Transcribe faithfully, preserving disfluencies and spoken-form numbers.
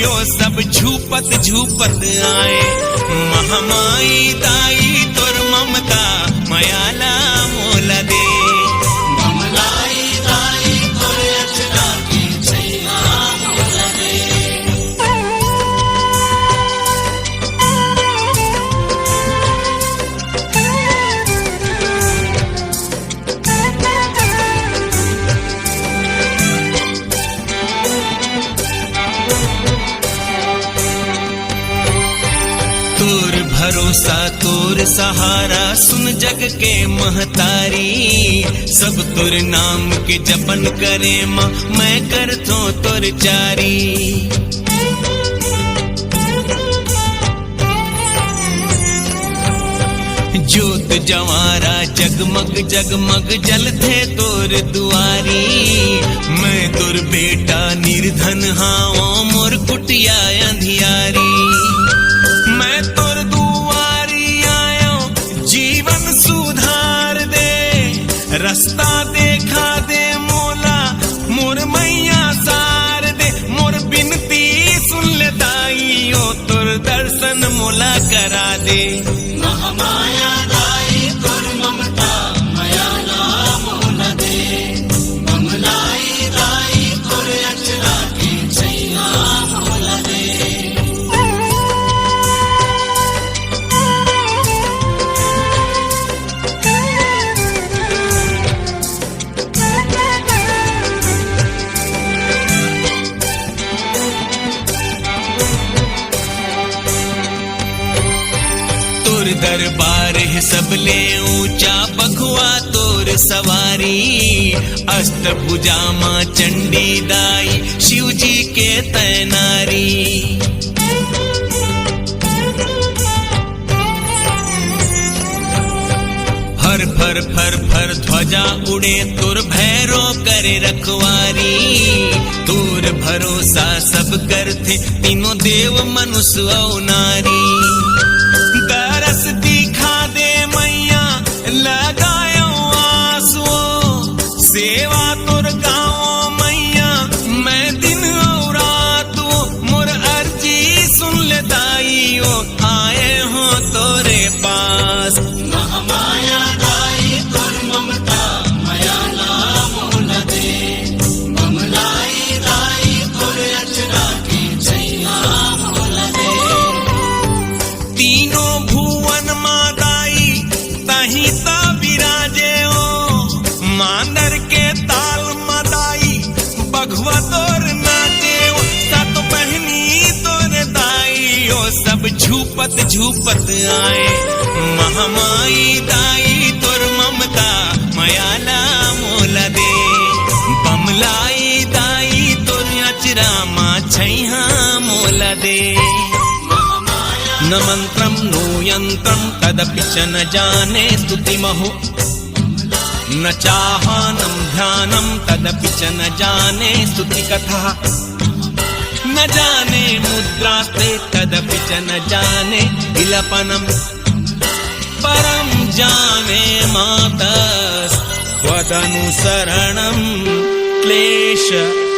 यो सब झूपत झूपत आए। महामाई दाई तोर ममता मया ला मोला दे। बमलाई दाई तोर अचरा के छैया मोला दे। तोर भरोसा, तोर सहारा, सुन जग के महतारी। सब तोर नाम के जपन करे माँ, मैं करथों तोर चारी। जोत जवारा जगमग जगमग जलथे तोर दुआरी। मैं तोर बेटा निर्धन हावों, मोर कुटिया अंधियारी। मैं तोर दुआरी आयों, जीवन सुधार दे, रस्ता देखा दे मोला, मोर मैया सार दे। मोर बिनती सुन ले दाई ओ, तोर दर्शन मोला करा दे। महामाया दाई तोर ममता मया ला मोला दे। बमलाई दाई तोर अचरा के छैया मोला दे। तोर दरबार हे सबले ऊंचा, बघवा तोर सवारी। अष्टभुजा माँ चंडी दाई, शिव जी के तैनारी। फर फर फर फर ध्वजा उड़े तोर भैरो करे रखवारी। तोर भरोसा सब करथे तीनों देव मनुष्य अउ नारी। दरस दिखा दे मैया लगायो आसो, सेवा तोर गाँव मैया मैं दिन अउ रात ओ। मोर अर्जी सुन ले दाई ओ, आए हो तोरे पास। महामाया दाई तोर ममता मया ला मोला दे। बमलाई दाई तोर अचरा के छैया मोला दे। तीनों भुवन मा दाई तहीं ता विराजे ओ। मांदर के ताल मा दाई बघवा तोर नाचे ओ। सात बहनी तोर दाई ओ, सब झूपत झूपत आए। महामाई दाई तोर ममता मया ला मोला दे। बमलाई दाई तोर अचरा मा छैया मोला दे। न मन्त्रं नो यन्त्रं तदपि च न जाने स्तुतिमहो। न चाहानं ध्यानं तदपि च न जाने स्तुतिकथः। न जाने मुद्रास्ते तदपि च न जाने विलपनम्। परं जाने मातस्त्वदनु शरणं क्लेशहरणम्।